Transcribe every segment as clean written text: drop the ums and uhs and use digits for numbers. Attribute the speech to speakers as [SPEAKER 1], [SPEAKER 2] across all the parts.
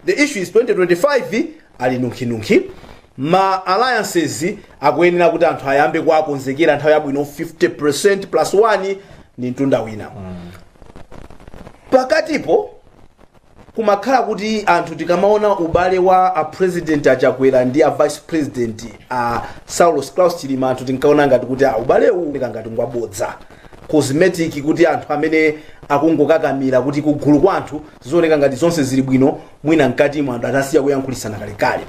[SPEAKER 1] The issue is 2025 ali nunkhinunkhi. Ma alliances akuyenera kuti anthu ayambe kuakonzekera nthawi yabwino. 50% plus 1 ni mtunda wina. Pakatipo kumakhala kuti anthu tikamaona ubale wa a President Achakwera ndi a Vice President a Saulos Klaus Chilima, anthu tinkaona ngati kuti ubalewu ngati ngwabodza, cosmetic, kuti anthu amene akungokakamira kuti kugulu kwa anthu zioneka ngati zonse zili bwino, mwina mkatimo anthu atasiya kuyankhulisana kalekale.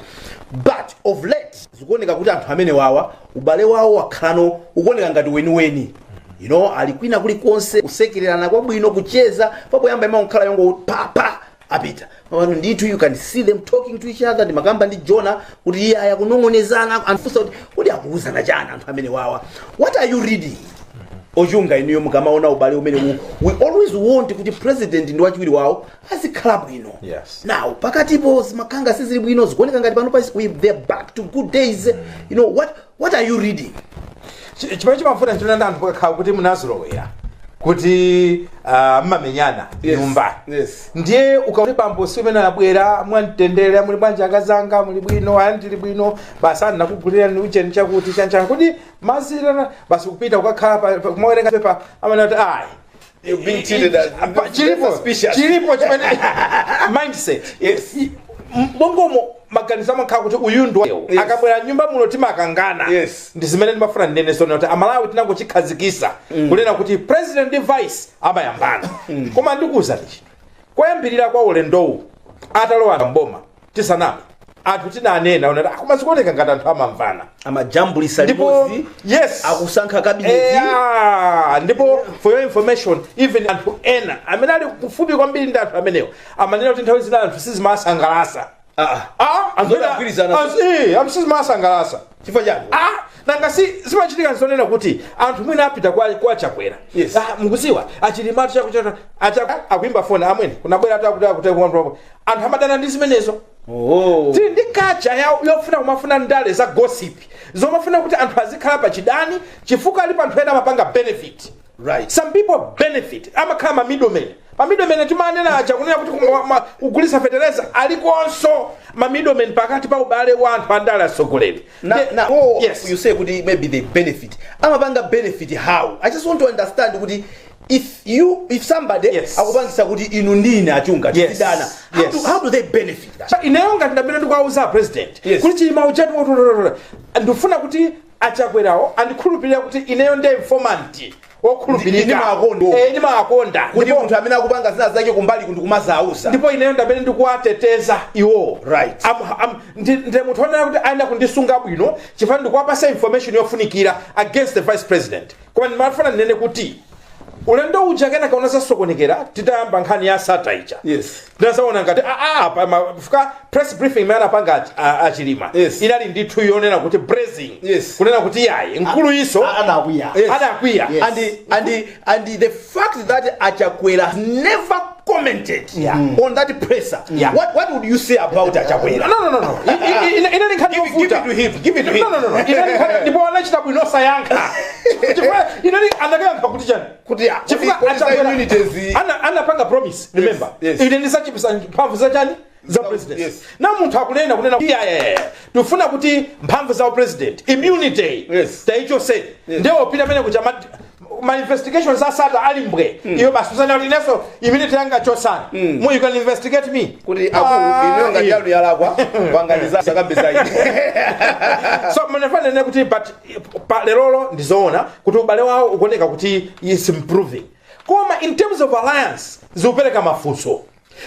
[SPEAKER 1] But of late zikuoneka kuti anthu amene wawa ubale wawo wakhalano ukuoneka ngati weniweni, ali kwina kulikonse, kusekererana kwabwino, kucheza. Papoyamba imakhala yongo pa apita pano ndithu, you can see them talking to each other. Ndimakamba ndi Jona kuti iye aya kunong'onezana, anfunsa kuti kodi akuuzana chani anthu amene wawa? What are you reading, Ochunga, inuyo mukamaona ubale umene we always want kuti president ndi wachiwiri wawo azikhala bwino? Now pakatipo zimakhanga sizili bwino, zikuoneka ngati pano pa they're back to good days. What are you reading?
[SPEAKER 2] Chimene chimavuta nchonena ndi anthu pakakhala kuti munazolowera kuti mmamenyana nyumba, ndiye ukaona bambo si umene abwera mwamtendere, "Muli bwanji akazanga? Muli bwino?" "Ayi, ndili bwino." "Basi, andinakugulira ni ucheni chakuti chanchana kuti mazira." Basi kupita kukakhala kumawerenga pepa, amene kuti ayi.
[SPEAKER 1] You've been treated as
[SPEAKER 2] Chilipo
[SPEAKER 1] suspicious.
[SPEAKER 2] Chilipo chimene mindset bongomo maganizo amakhala kuti uyu ndi akabwera nyumba muno timakangana. Ndi zimene ndimafuna ndinene zona kuti Amalawi tinangochikhazikisa kunena kuti president ndi vice amayambana. Koma ndikuwuzani chinthu, koyambirira kwa ulendowu atalowa mboma, tisaname, anthu tinanena unati koma zikuoneka ngati anthu amamvana.
[SPEAKER 1] Amajambulisa
[SPEAKER 2] Ndipo
[SPEAKER 1] limodzi,
[SPEAKER 2] yes,
[SPEAKER 1] akusankha cabinet.
[SPEAKER 2] Eya, ndipo for your information, even anthu ena amene ali kufupi kwambiri ndi anthu amenewo amanena kuti nthawi zina anthu sizimasangalasa. Ah, anthu ena-
[SPEAKER 1] Zodagwirizana.
[SPEAKER 2] Anthu sizimasangalasa.
[SPEAKER 1] Chifukwa chani?
[SPEAKER 2] Ah, nanga si zimachitika nzonena kuti anthu mwina apita kwa Chakwera. "Ah, mukuziwa Achilimatu chakuchata acha akuimba foni, amwene kunabwera takuti akuti." Anthu amadana ndi zimenezo. Tili ndi culture yofuna kumafuna ndale za gossip, zomafuna kuti anthu azikhala pachidani, chifukwa alipo anthu ena amapanga benefit. Some people benefit, amakhala ma middlemen. Ma middlemen timanena aja kunena kuti kugulisa fetereza, alikonso ma middlemen pakati pa ubale wa anthu andale, atsogoleri.
[SPEAKER 1] Na, oh, you say kuti maybe they benefit. Amapanga benefit how? I just want to understand kuti if somebody akupangisa kuti inu ndine Achunga tizidana, how do they benefit that?
[SPEAKER 2] Ineyo ngati ndamene ndikuwauza president kuti Chilima uchatu, ndifuna kuti Achakwerawo andikhulupirira kuti ineyo ndiye informant wokhulupirika.
[SPEAKER 1] Ndimawakonda.
[SPEAKER 2] Eh, ndimawakonda.
[SPEAKER 1] Kuti munthu amene akupanga zina zake kumbali ndikumazauza.
[SPEAKER 2] Ndipo ineyo ndamene ndikuwateteza iwowo. Ndi munthu onena kuti ayenda kundisunga bwino chifukwa ndikuwapasa information yofunikira against the vice president. Koma ndimafuna ndinene kuti ulendo uja kenaka unazasokonekera titayamba nkhani ya Sata ija. Tinazaona ngati fika press briefing imene anapanga Achilima inali ndithu yonena kuti bracing, kunena kuti yayi, mkulu iso
[SPEAKER 3] Anakwiya.
[SPEAKER 2] Adakwiya.
[SPEAKER 1] And the fact that Achakwera never commented on that presser, what would you say about Achakwera?
[SPEAKER 2] No. Inali nkhani
[SPEAKER 1] Give
[SPEAKER 2] yovuta.
[SPEAKER 1] it to him. Give it to him.
[SPEAKER 2] No. Inali nkhani ndipo anachita bwino osayankha, chifukwa inali anakayankha kuti chani?
[SPEAKER 1] Kuti
[SPEAKER 2] Chifukwa
[SPEAKER 1] kuti za
[SPEAKER 2] Achakwera
[SPEAKER 1] immunities.
[SPEAKER 2] Anapanga promise, remember, ine ndisachipisa mphamvu za chani, za president. Na munthu akunena kunena iya, tifuna kuti mphamvu za president, immunity, taichoseni. Ndiye wopita pene kucha ma investigations asata ali mbwe, iyo basi usana kuti inenso immunity yanga chosani mu, you can investigate me.
[SPEAKER 1] Kuti akulu, ineyo ngati yanu yalakwa panganiza sakambe zaidi.
[SPEAKER 2] So manafanene kuti but pa lerolo ndizoona kuti ubale wawo ukuoneka kuti is improving, koma in terms of alliance zikupereka mafunso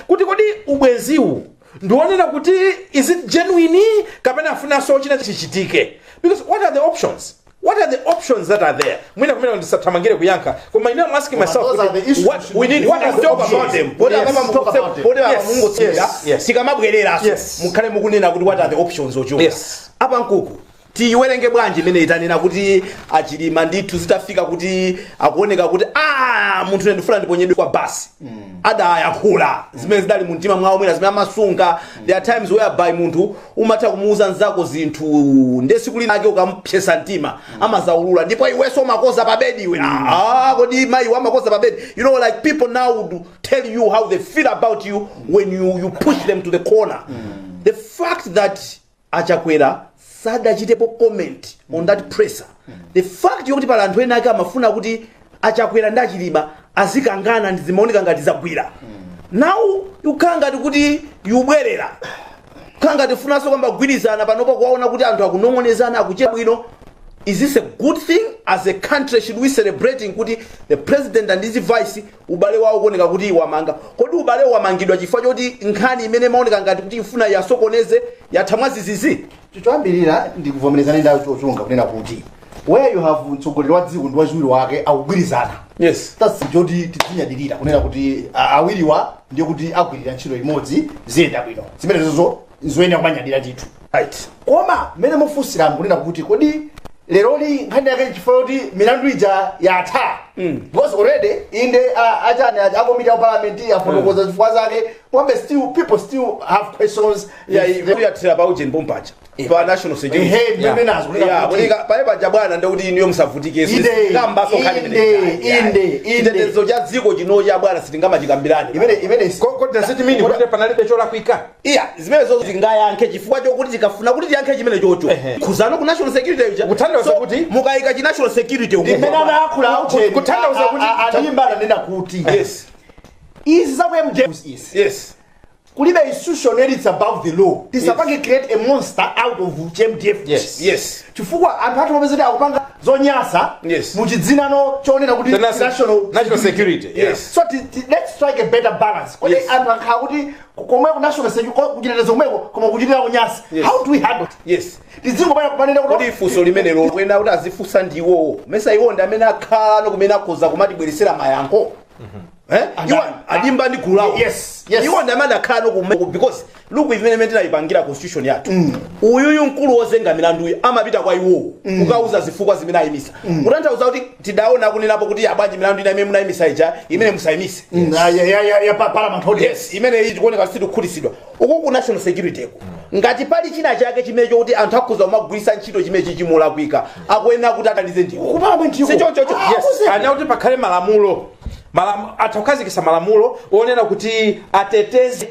[SPEAKER 2] kuti kodi ubwenziwu ndionena kuti is it genuine kapena afunanso china chichitike? Because what are the options? What are the options that are there? Mwina kumene ndisathamangire kuyankha, koma ine I'm asking myself
[SPEAKER 3] Those are
[SPEAKER 2] kuti
[SPEAKER 3] the issues
[SPEAKER 2] what
[SPEAKER 3] we
[SPEAKER 2] we need, what are the
[SPEAKER 1] Talk about
[SPEAKER 2] options?
[SPEAKER 1] them. Poti apa
[SPEAKER 3] Talk about them.
[SPEAKER 1] poti apa mungotsira,
[SPEAKER 2] Yes.
[SPEAKER 1] tikamabwereranso
[SPEAKER 2] Yes.
[SPEAKER 1] mukhale mukunena kuti what are the options, Ochunga.
[SPEAKER 2] Yes.
[SPEAKER 1] Apa nkuku Tiyiwerenge bwanji imene itanena kuti Achilima ndithu zitafika kuti akuoneka kuti munthu ndifuna ndiponyedwe kwa basi, adayankhula zimene zidali mu mtima mwawo, mwina zimene amasunga. There are times whereby munthu umatha kumuuza nzako zinthu, nde siku linake ukamupsesa mtima amazaulula, "Ndipo iwenso umakoza pa bedi iwe." Ah, kodi mayi amakoza pa bedi? Like people now would tell you how they feel about you when you push them to the corner. The fact that Achakwera sadachitepo comment on that presser, the fact yokuti pala anthu ena ake amafuna kuti Achakwera ndi Achilima azikangana, ndi zimaoneka ngati zagwira. Now ukhala ngati kuti yubwerera, kukhala ngati funanso kwamba kugwirizana panopo, kuwaona kuti anthu akunong'onezana, akuchita bwino. Is this a good thing as a country? Should we celebrating kuti the president and his vice ubale wawo kuoneka kuti wamanga? Kodi ubale wamangidwa chifukwa choti nkhani imene imaoneka ngati kuti ifuna yasokoneze yatha mwazizizi?
[SPEAKER 3] Choyambirira, ndikuvomerezana ndi Chochunga kunena kuti where you have mtsogoleri wa dziko ndi wachiwiri wake akugwirizana, that's choti tidzinyadilira kunena kuti awiriwa ndiye kuti agwirira ntchito imodzi, ziyenda bwino. Zimenezozo zoyenera kumanyadira ndithu. Koma mmene mufunsira kunena kuti kodi leroli nkhani yake chifukwa kuti milandu ija yatha, because already inde achani akomiti ya parliament afotokoza zifukwa zake, komabe still people still have questions.
[SPEAKER 1] Yeah, yathira pa ujeni pompacha, pa national security.
[SPEAKER 3] Ehe, mmene nazo kunena
[SPEAKER 1] kuti pale paja bwana, ndekuti iniyo musavutike. Kambaso nkhani
[SPEAKER 3] Inde, inde, inde.
[SPEAKER 1] Chitetezo cha dziko chinocha bwana, sitingamachikambirani.
[SPEAKER 3] Imene
[SPEAKER 2] Ko does it mean kuti panalibe cholakwika?
[SPEAKER 1] Iya, zimenezo zingayankhe chifukwa chokuti tikafuna kuti tiyankhe chimene chocho, khuzano ku national security ija.
[SPEAKER 2] Kutanthauza
[SPEAKER 1] So,
[SPEAKER 2] kuti-
[SPEAKER 1] mukayika chi national security uku.
[SPEAKER 3] Imene anayankhula aucheni
[SPEAKER 2] Kutanthauza kuti-
[SPEAKER 3] Adimba ananena kuti izi za ku MDF izi, kulibe institution that is above the law. Tisapange create a monster out of MDF, chifukwa anthu athu mapeza kuti akupanga zonyasa muchidzinano chonena kuti
[SPEAKER 2] The
[SPEAKER 3] national
[SPEAKER 2] national security, yeah.
[SPEAKER 3] So let's strike a better balance. Kodi anthu akhala kuti komwe ku national security, kuchitetezo komweko, koma kuchitira kunyasa, how do we handle it? Tizingobaya kumanena kuti
[SPEAKER 1] Kodi funso limenelo kuyenda kuti azifunsa ndiwowo? Mesa iwo ndi amene akhala no kumene akhoza kumatibweresera mayankho? Eh? Iwo Adimba ndi gulu lawo.
[SPEAKER 3] Yes.
[SPEAKER 1] Iwo ndi amene akhala no kumene, because look, imene imene tinayipangira constitution yathu, uyuyu mkulu wozenga milanduyu amapita kwa iwowo kukauza zifukwa zimene ayimisa. Kutanthauza kuti tidaona kunenapo kuti abwanji milandu ina imene munayimisa ija, imene musayimise.
[SPEAKER 3] Ya parliament audience.
[SPEAKER 1] Yes, imene iyi tikuoneka sitikukhutitsidwa. Uku ku national security ku, ngati pali china chake chimene chokuti anthu akhoza kumagwiritsa ntchito chimene chichimolakwika, akuyenera kuti athandize ndiwo.
[SPEAKER 3] Ku parliament iko.
[SPEAKER 1] Si chonchocho?
[SPEAKER 2] Yes, ana kuti pakhale malamulo. Atha kukhazikitsa malamulo onena kuti ateteze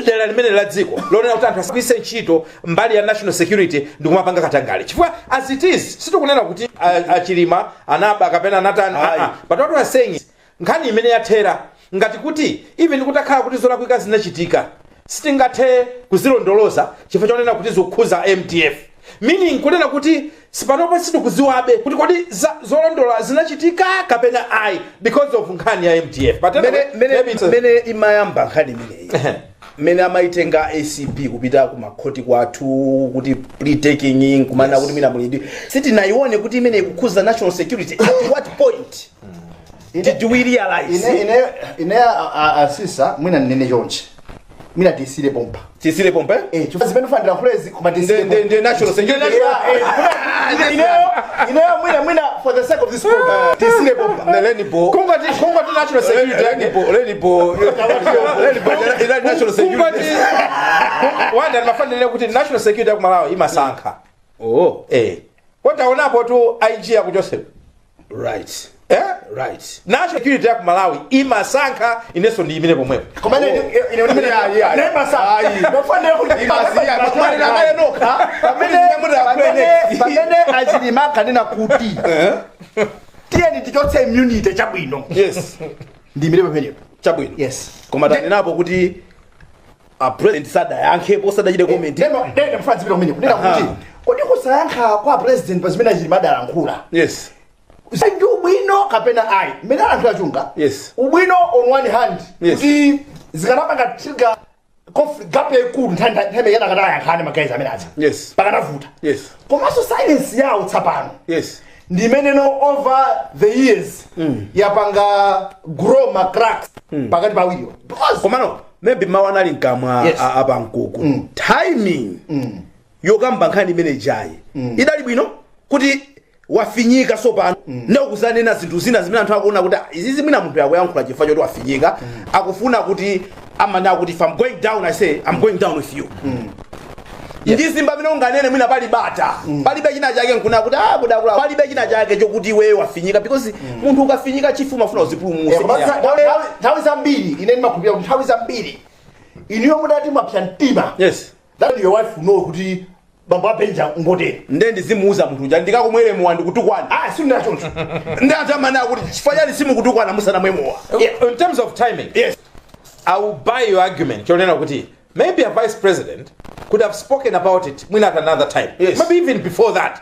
[SPEAKER 2] dera limene la dziko, lonena kuti anthu asagwiritse ntchito mbali ya national security ndikumapanga katangale, chifukwa as it is sitikunena kuti Achilima anaba kapena anatani.
[SPEAKER 1] Ayi.
[SPEAKER 2] But what we are saying is nkhani imene yathera ngati kuti even kutakhala kuti zolakwika zinachitika, sitingathe kuzilondoloza chifukwa chonena kuti zikukhuza MDF, meaning kunena kuti sipanopo sitikuziwabe kuti kodi zolondola zinachitika kapena ayi because of nkhani ya MDF. But anyway, maybe
[SPEAKER 1] Mene imayamba nkhani imeneyi, mmene amaitenga ACB kupita ku makhoti kwathu kuti plea taking, kumana kuti mina mulidi, sitinayione kuti imene ikukhuza national security. At what point did we realize?
[SPEAKER 3] Ine asisa mwina ndinene chonchi, mwina tisile pompa.
[SPEAKER 1] Tisile pompa, eh?
[SPEAKER 3] Eh, chifukwa zimene ufanira kulezi, koma tisile
[SPEAKER 1] Ndi national security.
[SPEAKER 3] Ineyo mwina for the sake of this program tisile pompa.
[SPEAKER 1] Nelenipo.
[SPEAKER 2] Kungoti national security yake
[SPEAKER 1] Lenipo, lenipo, lenipo, inali national security.
[SPEAKER 2] Kungoti wanda ndimafanire kuti national security yaku Malawi imasankha.
[SPEAKER 1] Oh.
[SPEAKER 2] Eh, kotaonapo tu IG yakuchosera. Eh, national security yaku Malawi imasankha, inenso ndiyimire pomwepo.
[SPEAKER 3] Koma ine
[SPEAKER 1] Yeah. Ayi.
[SPEAKER 3] Ndofanira kuti
[SPEAKER 1] Imasiya, makumanira kale nokha.
[SPEAKER 3] Pamene Achilima akanena kuti tiyeni tichotse immunity, chabwino, ndiyimire pamenepo.
[SPEAKER 1] Chabwino.
[SPEAKER 3] Yes.
[SPEAKER 1] Koma tanenapo kuti a president sadayankhepo, sadachite comment.
[SPEAKER 3] Nene mfanzipita kumene kunena kuti kodi kusayankha kwa president pa zimene Achilima adalankhula ndi ubwino kapena ayi? Mmene alankhula Chunga, ubwino on one hand, kuti zikanapanga trigger conflict gap yaikulu nthawi imene akanayankhane ma guys amene aja, pakanavuta. Komanso silence yawo tsapano ndi imeneno over the years yapanga grow ma cracks pakati pawiriwa because
[SPEAKER 1] Komano maybe mawu anali mkamwa. Apankuku timing. Yokamba nkhani imene ijayi idali bwino kuti wafinyika sopano, ndikuzanena zinthu zina zimene anthu akuona kuti, "Ah, izizi mwina munthu yakuyankhula chifukwa choti wafinyika, akufuna kuti amanena kuti, 'If I'm going down, I say I'm going down with you.'" Ndi zimba amene unganene mwina pali bata, palibe china chake, nkuna kuti, ah, kudakula palibe china chake chokuti iweyo wafinyika, because munthu ukafinyika chifu umafuna uzipulumuse.
[SPEAKER 3] Koma nthawi zambiri ine ndimakhulupirira kuti nthawi zambiri inuyo mudati mwapsa mtima, that your wife know kuti bambo abenja ngotere.
[SPEAKER 1] Nde ndizimuuza munthu uja, "Ndikakumwere mowa ndikutukwana?"
[SPEAKER 3] Ah, sindinachoncho.
[SPEAKER 1] Ndi anthu amanena kuti, "Chifukwa chani simukutukwana musanamwe mowa?"
[SPEAKER 2] In terms of timing, I will buy your argument chonena kuti maybe a vice president could have spoken about it mwina at another time, maybe even before that.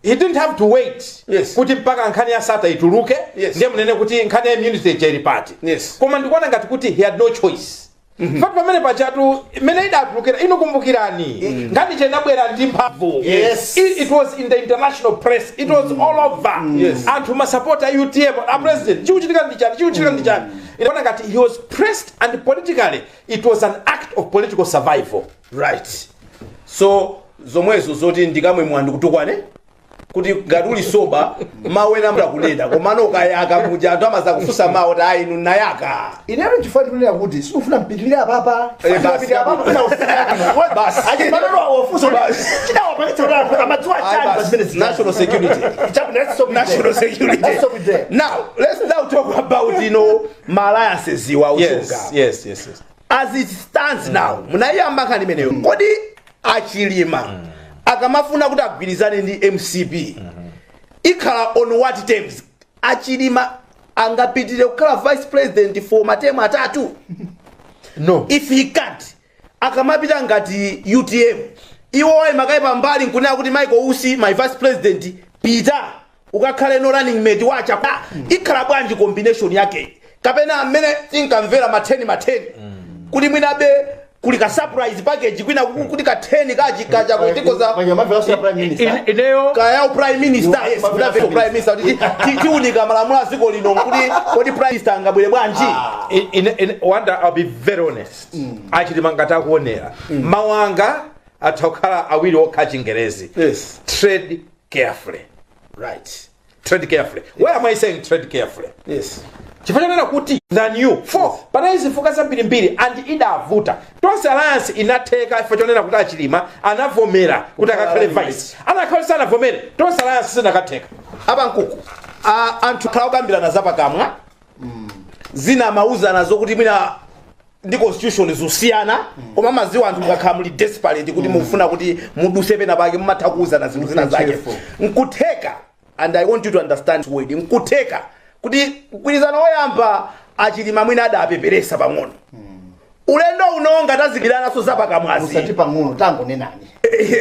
[SPEAKER 2] He didn't have to wait kuti mpaka nkhani ya Sattar ituluke, ndiye munene kuti nkhani ya immunity ija ili pati. Koma ndikuona ngati kuti he had no choice. Fati pamene pachatu imene idatulukira, inu kumbukirani, nkhani chenabwera ndi mphamvu. It was in the international press, it was all over. Anthu masapota a UTM, a president, chikuchitika ndi chani, chikuchitika ndi chani? Inaona ngati he was pressed, and politically it was an act of political survival.
[SPEAKER 1] Right, so zomwezo zoti ndikamwe mowa ndikutukwane, kuti ngati uli sober mawu ena kunena, komano ukayaka muja anthu amaza kufunsa mawu kuti, "Ayi, inu nayaka."
[SPEAKER 3] Ineyo chifukwa ndikunena kuti sikufuna mpitirire apapa.
[SPEAKER 1] Basi. Basi.
[SPEAKER 3] Achimanono wafunsa chidawapangitsa kuti anthu amadziwa
[SPEAKER 1] Ayi,
[SPEAKER 3] chani
[SPEAKER 1] basi.
[SPEAKER 3] pa zimene zija.
[SPEAKER 1] National security.
[SPEAKER 3] Chabu, let's stop it there.
[SPEAKER 1] National security.
[SPEAKER 3] Let's stop it there.
[SPEAKER 1] Now let's now talk about ma alliances iwa uchunga. As it stands now, munayamba nkhani imeneyo, kodi achilima akamafuna kuti agwirizane ndi MCP, ikhala on what terms? Achilima angapitire kukhala vice president for matemu 3?
[SPEAKER 2] No.
[SPEAKER 1] If he can't, akamapita ngati UTM, iwo ayi makayi pambali nkunena kuti, "Michael Usi, my vice president, pita ukakhale no running mate wacha," ikhala bwanji combination yake? Kapena amene tinkamvera ma 10 ma 10, kuti mwinabe kuli ka surprise package kwina, kuti ka 10 kachi kacha kutikoza?
[SPEAKER 3] Mwenye mamvera ya prime minister.
[SPEAKER 2] Ineyo
[SPEAKER 1] Kaya prime minister, yes, kunamvera prime minister kuti tiunika malamulo a dziko lino kuti kodi prime minister angabwere bwanji?
[SPEAKER 2] In wonder, I'll be very honest. Achilima ngati akuonera, mawu anga atha kukhala awiri okha, Chingerezi. Tread carefully. Tread carefully. Why am I saying tread carefully? Chifukwa chonena kuti than you four panali zifukwa zambirimbiri and idavuta. Tonse Alliance inatheka chifukwa chonena kuti Achilima anavomera kuti akakhale vice. Anakhale sanavomere, Tonse Alliance sinakatheka.
[SPEAKER 1] Apa nkuku anthu khala kukambirana zapakamwa, zina amauzana zokuti mwina ndi constitution zosiyana, koma maziwa anthu mukakhala muli desperate kuti mufuna kuti muduse pena pake, mumatha kuuzana zinthu zina zake.
[SPEAKER 3] Cheerful.
[SPEAKER 1] Nkutheka, and I want you to understand this word, nkutheka kuti mgwirizano woyamba Achilima mwina adapeperesa pang'ono. Ulendo uno ngatazikiranaso zapakamwazi.
[SPEAKER 3] Musati pang'ono, tangonenani.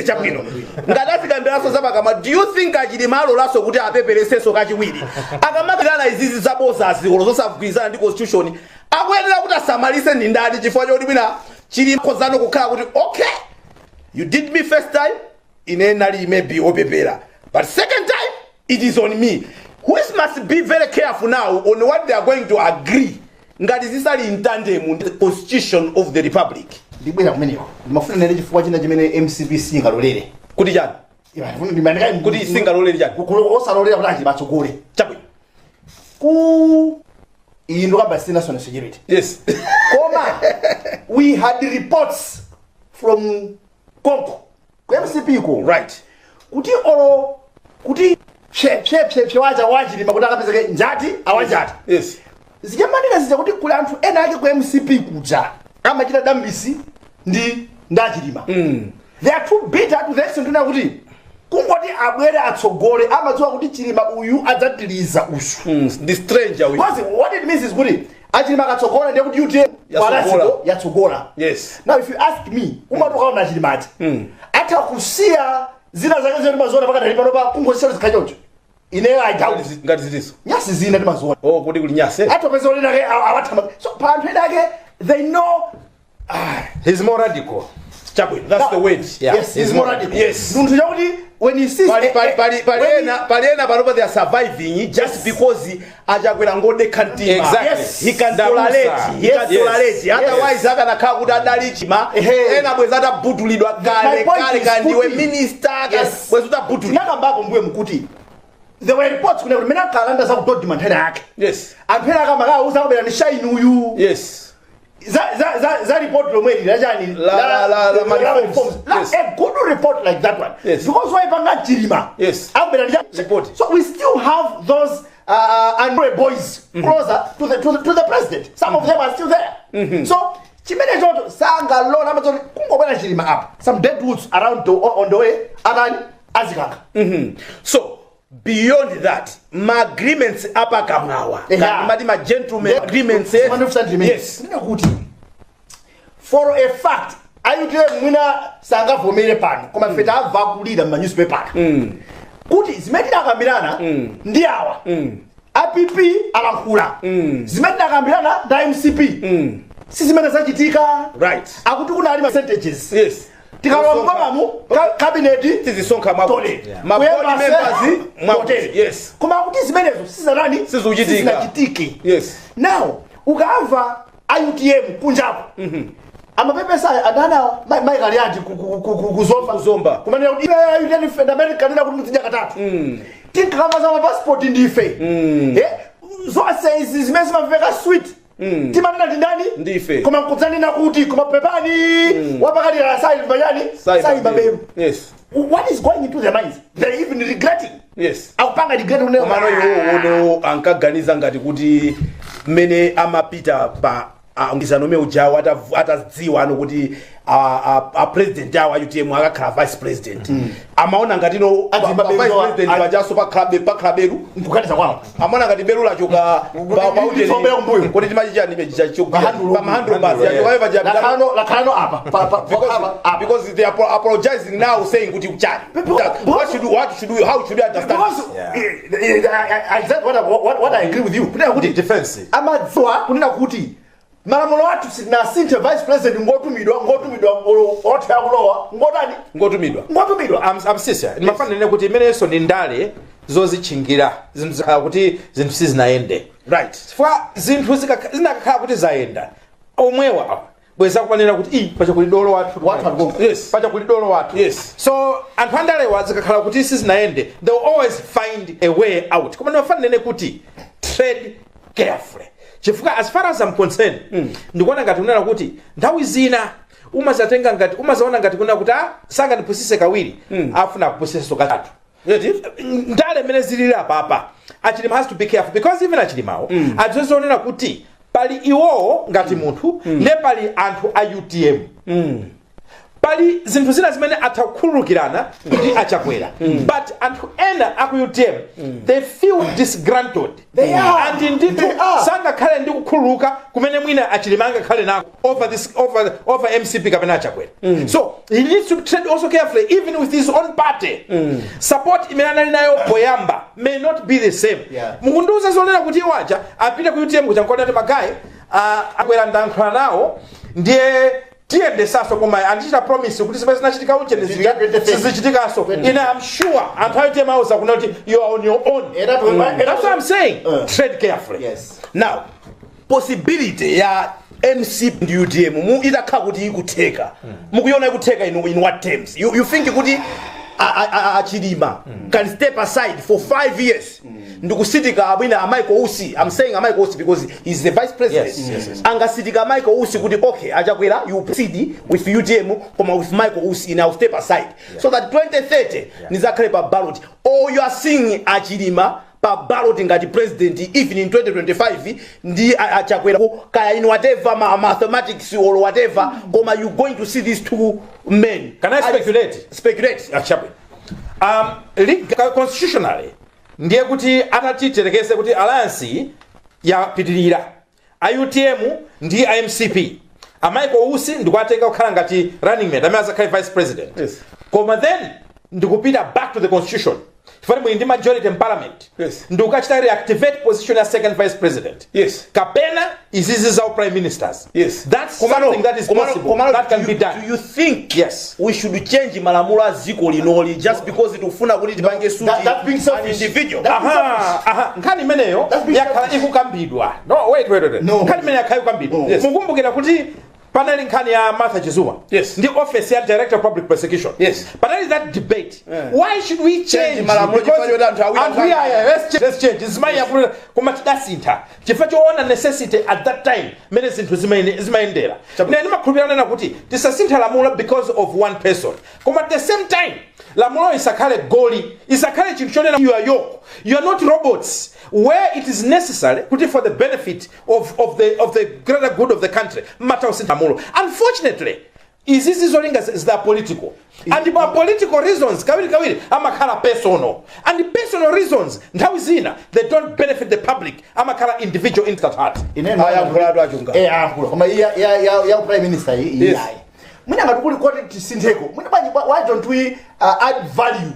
[SPEAKER 1] Chabwino, ngatazikambiranso zapakamwa, do you think Achilima alolaso kuti apeperesenso kachiwiri akamakirana izizi zaboza zikolo zosagwirizana ndi constitution? Akuyenera kuti asamalise ndi ndani? Chifukwa choti mwina chili khozano kukhala kuti, "Okay, you did me first time, ine nali maybe opepera, but second time it is on me." Who must be very careful now on what they are going to agree ngati zisali in tandem ndi the constitution of the republic?
[SPEAKER 3] Ndibwera kumeneko. Ndimafuna nene chifukwa china chimene MCP singalolere.
[SPEAKER 1] Kuti chani? Kuti singalolere chani?
[SPEAKER 3] Osalolera kuti Achilima atsogole.
[SPEAKER 1] Chabwino.
[SPEAKER 3] Ku iyi ndokamba si national security, koma we had reports from konko ku MCP ko kuti olo kuti pye wacha wachilima kuti akapezeke njati awanjati, zichamanena zija kuti kuli anthu ena ake ku MCP kuja amachita dambisi ndi ndachilima. They are too bitter to the extent kuti kungoti abwere atsogole, amadziwa kuti Chilima uyu adzatiliza uyu.
[SPEAKER 1] The stranger uyu.
[SPEAKER 3] Because what it means is kuti Achilima akatsogola, ndiye kuti UTM
[SPEAKER 1] Yatsogola.
[SPEAKER 3] Parasito yatsogola. Now if you ask me, umatokaona Achilimati atha kusiya zina zake zimene timaziona pakadali pano pa kungosiyana zikhachocho, ineyo I doubt.
[SPEAKER 1] Ngati zitiso?
[SPEAKER 3] Nyasi zina timaziona.
[SPEAKER 1] Oh, kuti kuli nyasi?
[SPEAKER 3] Atopeza ena ake awathama, so pa anthu ena ake they know.
[SPEAKER 2] He's more radical.
[SPEAKER 1] Chabwino, that's the word.
[SPEAKER 2] Yeah.
[SPEAKER 3] Yes, he's more radical.
[SPEAKER 1] Yes.
[SPEAKER 3] Munthu chakuti when he sees
[SPEAKER 1] Pali
[SPEAKER 3] when
[SPEAKER 1] pali ena panopa they are surviving just because achakwera ngodekha mtima.
[SPEAKER 2] Exactly.
[SPEAKER 3] Yes.
[SPEAKER 1] He can
[SPEAKER 2] Ndabusa.
[SPEAKER 1] tolerate, he can
[SPEAKER 2] Yes.
[SPEAKER 1] tolerate. Otherwise akanakhala kuti adali chima
[SPEAKER 3] Ehe.
[SPEAKER 1] ena bweza atabutulidwa kale
[SPEAKER 3] My point
[SPEAKER 1] kale
[SPEAKER 3] is
[SPEAKER 1] kandiwe
[SPEAKER 3] kuti-
[SPEAKER 1] minister
[SPEAKER 3] Yes.
[SPEAKER 1] bweza utabutulidwa.
[SPEAKER 3] Tinakambako mbuye mkuti there were reports kuna kuti mene ankalanda za ku Dodma nthena yake, anthu ena akamakauza akubera ni shine uyu. Za report lomwe lili lachani?
[SPEAKER 1] La reforms.
[SPEAKER 3] A good report like that one, because waipanga Chilima, akubera ni
[SPEAKER 1] Report.
[SPEAKER 3] So we still have those Andre boys closer to the president. Some of them are still there. So chimene chocho sangalola amazoti kungobwera Chilima apa, some dead woods around on the way atani azikaka.
[SPEAKER 1] So beyond that, ma agreements apakamwawa, mati ma gentleman agreements, eh?
[SPEAKER 3] Yes. Kuti for a fact ayutire mwina sangavomere pano, koma ife tamva kulira ma newspaper kuti zimene tidakambirana ndi awa app alankhula, zimene tidakambirana ndi MCP si zimene zachitika. Akuti kunali percentages, tikalowa mkomamu cabinet
[SPEAKER 1] tizisonkha mwakuti.
[SPEAKER 3] Tole.
[SPEAKER 1] Ma board
[SPEAKER 3] Kuyamba
[SPEAKER 1] members mwakuti.
[SPEAKER 3] Tole. Koma akuti zimenezo sizanani?
[SPEAKER 1] Sizikuchitika.
[SPEAKER 3] Sizinachitike. Now ukamva a UTM kunjapo amapepesa adana Michael Yadi kuzomba.
[SPEAKER 1] Kuzomba.
[SPEAKER 3] Kumanena kuti UTM ife ndamene kanena kuti muzidya katatu, tinkakamba za mapasipoti ndife. Zonse izi zimene zimamveka sweet, timanena ndi ndani?
[SPEAKER 1] Ndife.
[SPEAKER 3] Koma nkudzanena kuti koma pepani, wapakati sayi sayi baberu. What is going into their minds? They're even regretting. Akupanga regret kunena
[SPEAKER 1] Komano iwo ono ankaganiza ngati kuti mmene amapita pa mgwirizano umene ujawo, atadziwa ano kuti a president awo a UTM akakhala vice president, amaona ngati no
[SPEAKER 3] Adzimba
[SPEAKER 1] pa
[SPEAKER 3] beru
[SPEAKER 1] vice president pajaso pakhala beru.
[SPEAKER 3] Nkukaniza kwawo.
[SPEAKER 1] Amaona ngati beru lachoka
[SPEAKER 3] Litsombera kumbuyo.
[SPEAKER 1] Kuti timachichani imechi?
[SPEAKER 3] Pa handle.
[SPEAKER 1] Pa handle basi.
[SPEAKER 2] Handle,
[SPEAKER 1] yachoka paja.
[SPEAKER 3] Lakhalano apa
[SPEAKER 1] Because,
[SPEAKER 3] apa.
[SPEAKER 1] because they are apologizing now, saying kuti uchani. What should we, how should we understand?
[SPEAKER 3] Because exactly what I agree with you, kunena kuti
[SPEAKER 2] Defense.
[SPEAKER 3] Amadziwa kunena kuti malamulo athu sitinasinthe, vice president ngotumidwa, othera kulowa ngotani?
[SPEAKER 1] Ngotumidwa.
[SPEAKER 3] Ngotumidwa.
[SPEAKER 2] I'm sincere. Ndimafanira kuti imenenso ndi ndale zozitchingira zinthu zikhala kuti zinthu sizinayende. Chifukwa zinthu zinakakhala kuti zayenda, omwewa awa bweza kupanena kuti i pacha kuli dolo wathu.
[SPEAKER 3] Wathu alikonko.
[SPEAKER 2] Pacha kuli dolo wathu. So anthu andalewa zikakhala kuti sizinayende, they will always find a way out. Koma ndimafanire kuti tread carefully, chifukwa as far as I'm concerned, ndikuona ngati kunena kuti nthawi zina umazatenga ngati umazaona ngati kunena kuti ah, sangandipusise kawiri, afuna kupusisenso katatu.
[SPEAKER 1] Yeti?
[SPEAKER 2] Ndale mmene zilili apapa, Achilima has to be careful, because even Achilimawo adzizonena kuti pali iwowo ngati munthu, ne pali anthu a UTM, pali zinthu zina zimene atha kukhululukirana ndi Achakwera, but anthu ena aku UTM, they feel disgruntled.
[SPEAKER 3] They are.
[SPEAKER 2] And ndithu
[SPEAKER 3] They are.
[SPEAKER 2] sangakhale ndi kukhululuka kumene mwina Achilima angakhale nako over this over MCP kapena Achakwera. So he needs to tread also carefully even with his own party. Support imene anali nayo poyamba may not be the same. Mukundiuza zonena kuti iwo aja apite ku UTM kuja nkuona kuti magayi akwera ndayankhula nawo, ndiye tiyendesaso, koma andichita promise kuti zimene zinachitika uchene sizichitikaso. Ine am sure anthu a UTM auza kuna kuti you are on your own. That's what I'm saying. Tread carefully.
[SPEAKER 1] Now possibility ya MCP ndi UTM mu itakhala kuti ikutheka, mukuiona ikutheka in what terms? You think kuti Achilima can step aside for 5 years ndikusitika abwina a Michael Usi? I'm saying a Michael Usi because he's the vice president.
[SPEAKER 2] Yes.
[SPEAKER 1] Angasitika Michael Usi kuti okay, Achakwera, you proceed with UTM, koma with Michael Usi, in I'll step aside so that 2030 nizakhale pa ballot? Or you are seeing Achilima pa ballot ngati president even in 2025 ndi Achakwera, kaya in whatever mathematics or whatever, koma you going to see these two men?
[SPEAKER 2] Can I speculate?
[SPEAKER 1] Speculate.
[SPEAKER 2] Achabwe constitutionally ndiye kuti atati tiyerekeze kuti alliance yapitirira a UTM ndi a MCP, a Michael Usi ndikuatenga kukhala ngati running mate amene azakhale vice president, koma then ndikupita back to the constitution. Chifukwa muli ndi majority in parliament, ndi ukachita reactivate position ya second vice president kapena izizi za prime ministers. That's something that is possible,
[SPEAKER 1] Komano,
[SPEAKER 2] that can
[SPEAKER 1] do
[SPEAKER 2] be done.
[SPEAKER 1] Do you think
[SPEAKER 2] Yes.
[SPEAKER 1] we should change malamulo a dziko linoli just because tikufuna kuti tipange suit
[SPEAKER 3] That being
[SPEAKER 1] an
[SPEAKER 3] selfish.
[SPEAKER 1] individual?
[SPEAKER 3] That-
[SPEAKER 2] Aha, nkhani imeneyo
[SPEAKER 3] That's being
[SPEAKER 2] yakhala
[SPEAKER 3] selfish.
[SPEAKER 2] ikukambidwa. No, wait, wait, wait.
[SPEAKER 3] No.
[SPEAKER 2] Nkhani imene yakhala ikukambidwa.
[SPEAKER 3] No.
[SPEAKER 2] Mukumbukira kuti panali nkhani ya Martha Chizuma ndi office ya Director of Public Prosecution. Panali that debate, why should we change
[SPEAKER 1] Malamulo
[SPEAKER 2] Because
[SPEAKER 1] chifukwa choti anthu awiri
[SPEAKER 2] anthu iya, let's change, let's change. Zimayi yakuti, koma tidasintha chifukwa choona necessity at that time mene zinthu zimayendera. Ine ndimakhulupirira nena kuti tisasintha lamulo because of one person, koma at the same time lamulo isakhale goli, isakhale chinthu chonena you are yoke. You are not robots. Where it is necessary kuti for the benefit of the greater good of the country, mata usintha lamulo. Unfortunately, izizi zolinga zida political, and pa political reasons kawiri kawiri amakhala personal, and personal reasons nthawi zina they don't benefit the public, amakhala individual interest at heart.
[SPEAKER 1] Ayankhula atu achunga.
[SPEAKER 3] Eh, ayankhula, koma iya ya prime minister iyi, ayi, mwina ngati kuli koti tisintheko, mwina bwanji, why don't we add value,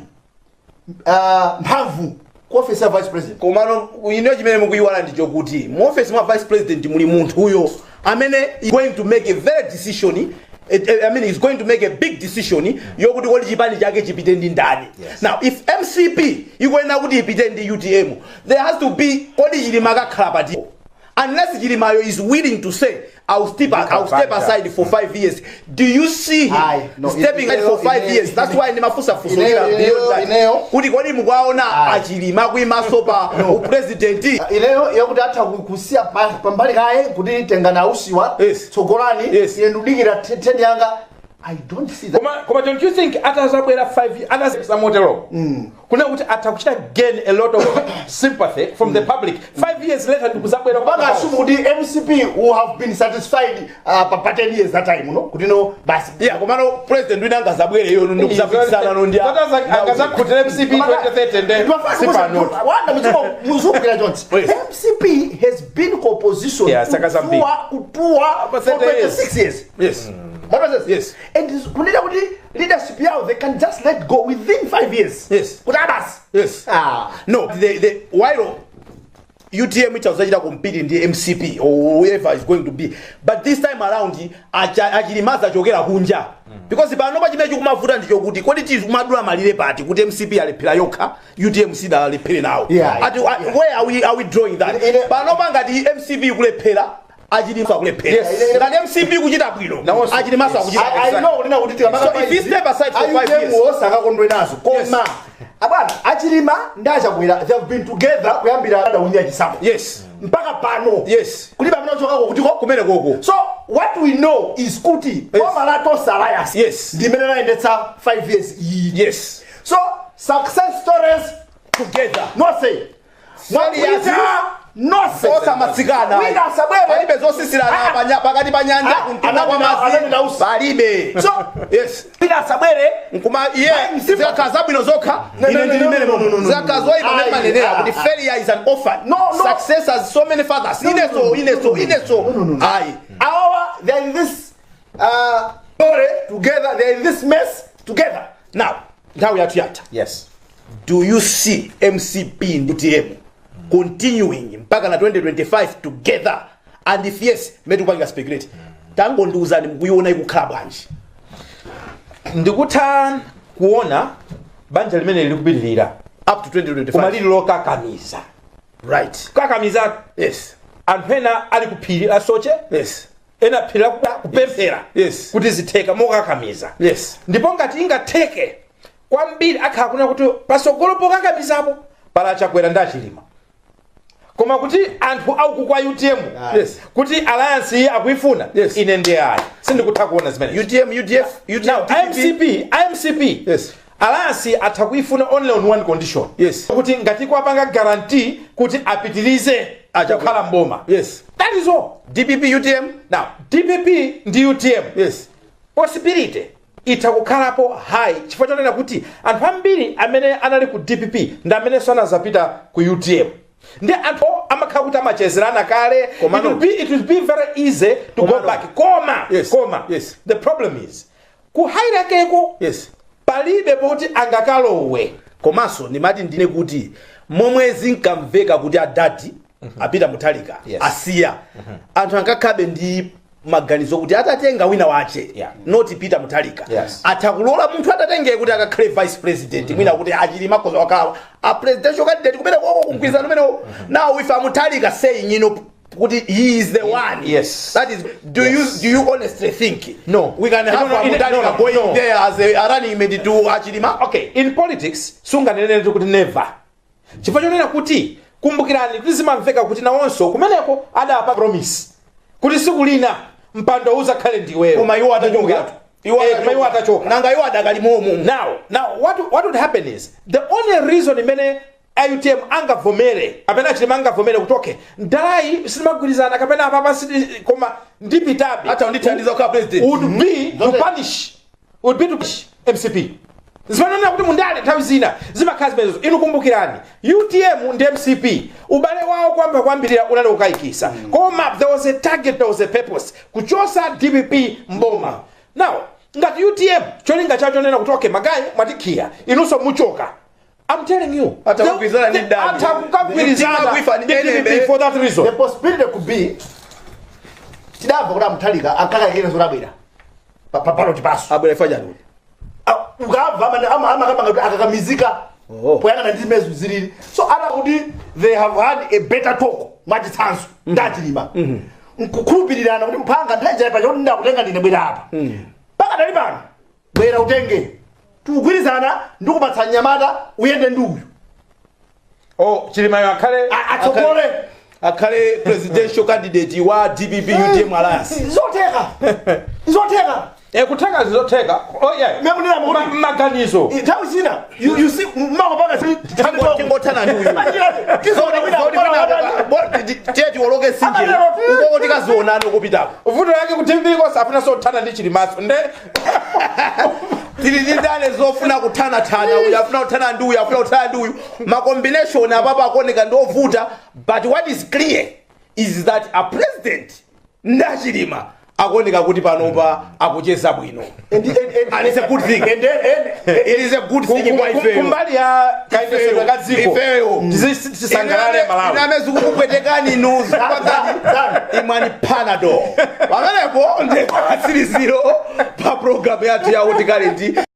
[SPEAKER 3] mphamvu ku office ya vice president?
[SPEAKER 1] Komano ino chimene mukuyiwala ndi chokuti mu office mwa vice president muli munthuyo amene is going to make a very decision, I mean, is going to make a big decision yokuti kodi chipani chake chipite ndi ndani. Now, if MCP ikuyenera kuti ipite ndi UTM, there has to be, kodi Chilima akakhala pati? Unless Chilimayo is willing to say, I'll step aside for 5 years." Do you see him
[SPEAKER 3] Aye, no,
[SPEAKER 1] stepping aside for 5 years? That's why ndimafunsa funso beyond that. Kuti kodi mukuwaona aChilima kuimaso pa upresident?
[SPEAKER 3] Ineyo yakuti atha kusiya pambali kaye kuti tengana ausiwa, tsogolani, ine ndikudikira 10 yanga, I don't see that.
[SPEAKER 2] Koma don't you think atazabwera 5 atasamotero kuna kuti atha kuchita gain a lot of sympathy from the public 5 years later ndikuzabwera?
[SPEAKER 3] Panga assume kuti MCP will have been satisfied pa 10 years that time, no, kuti no, basi.
[SPEAKER 1] Yeah, komano president wina angazabwere iyo ndikuzapikisana no ndi
[SPEAKER 2] Angazakhutira MCP 2030 nde sipano.
[SPEAKER 3] Wanda muzukira chonse. MCP has been ku opposition
[SPEAKER 2] Yeah, saka zambiri.
[SPEAKER 3] kutuwa for
[SPEAKER 2] 30 years.
[SPEAKER 3] 26 years. Mapeza? And kunena kuti leadership yawo, they can just let go within 5 years. Kuti abasi. Ah.
[SPEAKER 1] No, the while UTM itazachita compete ndi MCP or whoever is going to be, but this time around aChilimaza achokera kunja, because pano pa chimene chikumavuta ndichokuti kodi tikumadula malire pati kuti MCP alephera yokha, UTM sidalephere nawo? Ati, where are we drawing that? Pano pangati MCP ikulephera, aChilima akulephera. Ngati MCP kuchita bwino,
[SPEAKER 2] Nawonso.
[SPEAKER 1] aChilimaso akuchita
[SPEAKER 3] I know kunena kuti tikamaka
[SPEAKER 1] So if he step aside for 5 years-
[SPEAKER 3] Akakondwe nazo, koma abwana aChilima ndi aChakwera, they have been together kuyambira adawinira chisankho mpaka pano. Kulibe amene achokako kutiko
[SPEAKER 1] Kumene koko.
[SPEAKER 3] So what we know is kuti boma la Tonse Alliance ndimene layendetsa 5 years iyi. So success stories
[SPEAKER 1] together.
[SPEAKER 3] Nonse mwakuita nonse.
[SPEAKER 1] Osamatsikana.
[SPEAKER 3] Wina asabwere.
[SPEAKER 1] Palibe zosisirana pakati pa nyanja, kumtunda kwa madzi.
[SPEAKER 3] Ananena usi.
[SPEAKER 1] Palibe.
[SPEAKER 3] So wina asabwere.
[SPEAKER 1] Nkuma iye zikakhala zabwino zokha,
[SPEAKER 3] No,
[SPEAKER 1] ine
[SPEAKER 3] no,
[SPEAKER 1] ndili
[SPEAKER 3] no,
[SPEAKER 1] mmene
[SPEAKER 3] no, no, no,
[SPEAKER 1] momo.
[SPEAKER 3] no,
[SPEAKER 1] Zikakhala
[SPEAKER 3] no.
[SPEAKER 1] zoyipa, mmene
[SPEAKER 3] Ayi,
[SPEAKER 1] manenera
[SPEAKER 3] ah,
[SPEAKER 1] kuti
[SPEAKER 3] ah.
[SPEAKER 1] failure is an orphan,
[SPEAKER 3] No, no.
[SPEAKER 1] success has so many fathers.
[SPEAKER 3] No, no,
[SPEAKER 1] Ineso,
[SPEAKER 3] no,
[SPEAKER 1] ineso,
[SPEAKER 3] no, no,
[SPEAKER 1] ineso,
[SPEAKER 3] no, no, no.
[SPEAKER 1] ayi.
[SPEAKER 3] Awawa, they are in this story together, they are in this mess together.
[SPEAKER 1] Now, nthawi yathu yatha. Do you see MCP ndi UTM continuing mpaka na 2025 together? And if yes, mmene tikupanga speculate, tangondiuzani, mukuiona ikukhala bwanji?
[SPEAKER 2] Ndikutha kuona banja limene likupitirira
[SPEAKER 1] up to 2025,
[SPEAKER 2] koma lili lokakamiza. Kukakamiza. Anthu ena ali kuphiri la Soche, ena phiri la kupemphera kuti zitheka mokakamiza. Ndipo ngati ingatheke kwambiri, akhala kuna kuti pasogolo pokakamizapo pala aChakwera ndi aChilima, koma kuti anthu auku kwa UTM kuti alliance iyi akuifuna, ine ndi ayi, sindikutha kuona zimene.
[SPEAKER 1] UTM, UDF, UTM,
[SPEAKER 2] Now,
[SPEAKER 1] DPP.
[SPEAKER 2] MCP, IMCP alliance atha kuifuna only on one condition, kuti ngati kuwapanga guarantee kuti apitirize
[SPEAKER 1] Achakwera.
[SPEAKER 2] kukhala mboma. That is all.
[SPEAKER 1] DPP, UTM.
[SPEAKER 2] Now, DPP ndi UTM, possibility itha kukhalapo high chifukwa chonena kuti anthu ambiri amene anali ku DPP ndi amenenso anazapita ku UTM, ndi anthu amakhala kuti amachezerana kale. It will be very easy to go back, koma koma the problem is ku hierarchy
[SPEAKER 1] Yes.
[SPEAKER 2] palibe poti angakalowe.
[SPEAKER 1] Komanso ndimati ndine kuti momwe zinkamveka kuti adati apita Mutharika asiya, anthu ankakhabe ndi maganizo kuti atatenga wina wache, not Peter Mutharika, atha kulola munthu atatengeye kuti akakhale vice president, mwina kuti aChilima akhoza wakhala a presidential candidate kumene koko kumgwirizano umenewo. Now if aMutharika saying kuti he is the one, that is, do you do you honestly think
[SPEAKER 2] No.
[SPEAKER 1] we can have
[SPEAKER 2] No, no,
[SPEAKER 1] aMutharika
[SPEAKER 2] no,
[SPEAKER 1] going
[SPEAKER 2] no.
[SPEAKER 1] there as a running mate to aChilima?
[SPEAKER 2] Okay, in politics sunganenere kuti never, chifukwa chonena kuti kumbukirani kuti zimamveka kuti nawonso kumeneko adapa promise kuti siku lina mpando uzakhale ndiweyo.
[SPEAKER 1] Koma iwo atachokatu.
[SPEAKER 2] Koma iwo atachoka.
[SPEAKER 1] Nanga iwo adakalimomo?
[SPEAKER 2] Now, what would happen is the only reason imene UTM angavomere kapena Chilima angavomere kuti okay, ndalayi sitimagwirizana kapena apapa koma ndipitabe,
[SPEAKER 1] Ata undithandiza kukhala president,
[SPEAKER 2] would be to punish MCP. Zimanena kuti mundale nthawi zina zimakhala zimenezo. Inu kumbukirani, UTM ndi MCP ubale wawo kwamba kwambirira unali kukayikisa, koma there was a target, there was a purpose, kuchosa DPP mboma. Now ngati UTM cholinga chacho chonena kuti okay, ma guys mwatikhiya, inunso muchoka, I'm telling you,
[SPEAKER 1] Ata kugwirizana ndi ndani?
[SPEAKER 2] Ata kukagwirizana
[SPEAKER 1] Mtima
[SPEAKER 2] ndi
[SPEAKER 1] enemy.
[SPEAKER 2] DPP for that reason.
[SPEAKER 3] The possibility could be tidamva kuti aMutharika ankakayikira zodabwera pa ballot paso.
[SPEAKER 1] Abwera ifa chani kuti?
[SPEAKER 3] Ukamva amakamba kuti akakamizika poyang'ana ndi zimene zilili. So ata kuti they have had a better talk, mwachitsanzo ndaChilima, nkukhulupirirana kuti mphanga nthawi jaipa chakuti ndakutenga ndine, bwera apa pakadali pano, bwera utenge, tikugwirizana, ndikupatsa mnyamata uyende ndi uyu.
[SPEAKER 2] Oh, Chilimayo akhale
[SPEAKER 3] Atsogole.
[SPEAKER 1] Akhale presidential candidate wa DPP UTM alliance.
[SPEAKER 3] Zotheka, zotheka.
[SPEAKER 2] Kutheka zizotheka. Oh yeah.
[SPEAKER 3] Mekunena kuti
[SPEAKER 2] Maganizo.
[SPEAKER 3] Nthawi zina you see makopanga.
[SPEAKER 1] Tingothana ndi uyu. Tiye tiwoloke sinje ukoko, tikazionana kupitako.
[SPEAKER 2] Vuto yake kuti TV ko safuna sothana ndi Chilimaso nde
[SPEAKER 1] Tili ndi ndale zofuna kuthanathana, uyu afuna kuthana ndi uyu, afuna kuthana ndi uyu. Ma combination apapo akuoneka ndi ovuta, but what is clear is that a president ndaChilima akuoneka kuti panopa akucheza bwino, and it's a good thing. It is a good thing kwa ifeyo.
[SPEAKER 2] Kumbali ya kayendetsedwe ka dziko,
[SPEAKER 1] Ifeyo.
[SPEAKER 2] tisangalale Malawi.
[SPEAKER 1] Iname zikukupwetekani inu, zikupangani, imwani Panadol. Pamenepo ndi pasiriziro pa program yathu ya Hot Current.